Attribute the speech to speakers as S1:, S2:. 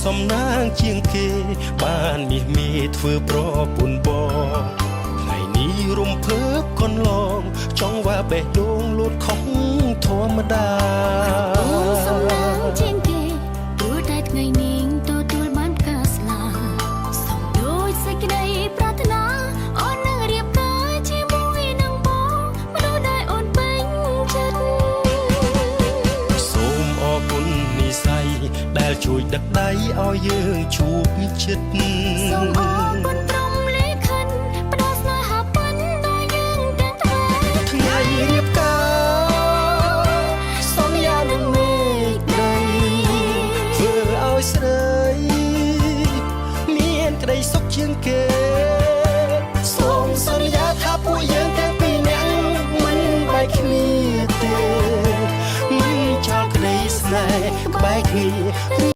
S1: សំណាងជាងគេ បានមាសមេធ្វើប្រពន្ធបងថ្ងៃនេះរំភើបកន្លង ចង់វ៉ាបេះដូងលូតខុសធម្មតា
S2: អូនសំណាងជាងគេព្រោះតែថ្ងៃនេះទទួលបានផ្កាស្លាសូមដូចសេចក្តីប្រាថ្នាអូននឹងរៀបការជាមួយនឹងបងមនុស្សដែលអូនពេញចិត្ត
S1: សូមអរគុណនិស័យដែលជួយដឹកដៃឲ្យយើងជួបចិត្ត
S2: សូមអរគុណព្រហ្មលិខិតផ្ដល់ស្នេហាប៉ិនដល់យើងទាំងទ្វេ
S1: ថ្ងៃរៀបការសន្យានឹងមេឃដីធ្វើឲ្យស្រី មានក្តីសុខជាងគេ